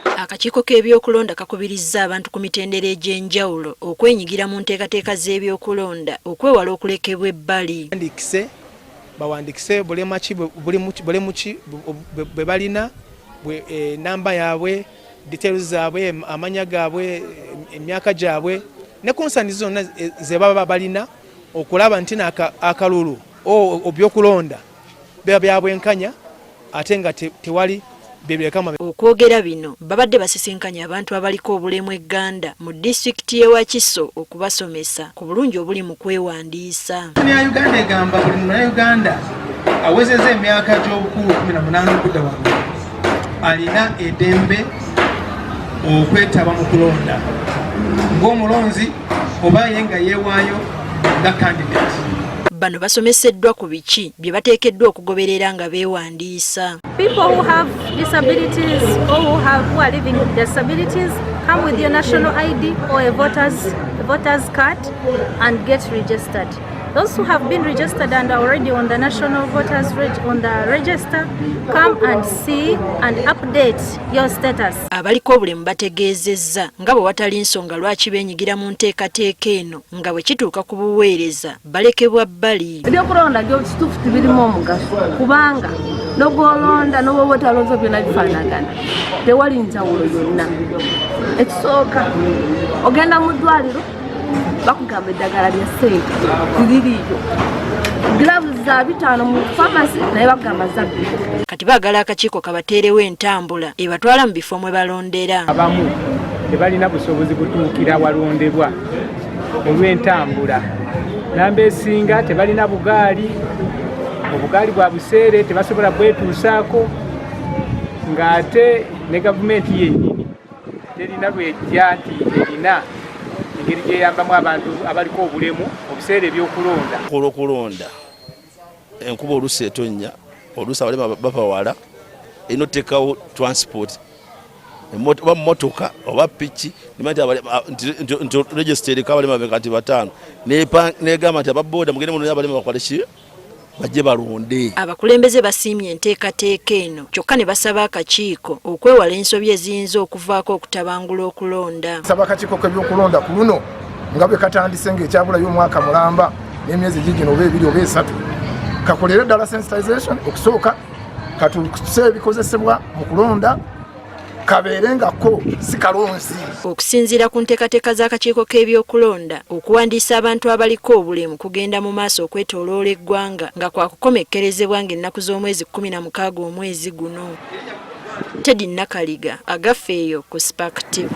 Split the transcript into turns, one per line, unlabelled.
Akakiiko k'ebyokulonda kakubirizza abantu ku mitendera egy'enjawulo okwenyigira mu nteekateeka z'ebyokulonda okwewala okulekebwa ebbali.
Bawandiikise bawandiikise bulema ki bulemu ki bwe balina, ennamba yaabwe, details zaabwe, amanya gaabwe, emyaka gyabwe ne concerns zonna ze baba balina okulaba nti akalulu ebyokulonda biba bya bwenkanya ate nga tewali byebireka.
Okwogera bino babadde basisinkanye abantu abaliko obulemu e Gganda mu disitulikiti y'e Wakiso okubasomesa ku bulungi obuli mu kwewandiisa.
Ya Uganda egamba buli Munnayuganda awezezza emyaka gy'obukulu 18 okudda waggulu alina eddembe okwetaba mu kulonda ng'omulonzi oba ye nga yeewaayo nga candidate.
Bano basomeseddwa ku biki bye bateekeddwa okugoberera nga beewandiisa.
People who have disabilities or who are living with disabilities, come with your national ID or a voter's card and get registered. Those who have been registered and are already on the national voters reg on the register, come and see and update your status.
Abaliko obulemu bategeezezza nga bwe watali nsonga lwaki beenyigira mu nteekateeka eno nga bwe kituuka ku buweereza balekebwa bbali.
Ebyokulonda byo kituufu tibirimu omugaso, kubanga nogwolonda nowoba otalonze byonna bifaanagana, tewali njawulo yonna. Ekisooka, ogenda mu ddwaliro, bakugamba eddagala lya ssente, tiririiyo. Gloves za 500 mu famasi, naye bakugamba za 2.
Kati baagala akakiiko kabateerewo entambula ebatwala mu bifo mwe balondera.
Abamu tebalina busobozi butuukira walondebwa olw'entambula. Namba esinga tebalina bugaali, obugaali bwa buseere, tebasobola bwetuusaako, ng'ate ne gavumenti yennyini terina lwejja nti erina engeri gyeyambamu abantu abaliko obulemu mu biseera ebyokulonda.
Olwokulonda, enkuba oluusi etonnya, oluusi abalema bava wala, erina oteekawo transport, oba motoka oba piki, nti register eriko abalema be kati bataano, negamba nti ababoda mugende munonya abalema bakole ki, bajje balonde.
Abakulembeze basiimye enteekateeka eno, kyokka ne basaba akakiiko okwewala ensobi eziyinza okuvaako okutabangula okulonda.
Saba akakiiko k'ebyokulonda ku luno nga bwe katandise ng'ekyabulayo omwaka mulamba n'emyezi gigino oba 2 oba 3, kakolere ddala sensitization. Okusooka katuuse ebikozesebwa mu kulonda, kabeere nga ko si kalonzi.
Okusinziira ku nteekateeka z'akakiiko k'ebyokulonda, okuwandiisa abantu abaliko obulemu kugenda mu maaso okwetooloola eggwanga, nga kwakukomekkerezebwa ng'ennaku z'omwezi 16 omwezi guno. Teddy Nakaliga, Agafeeyo ku Spark TV.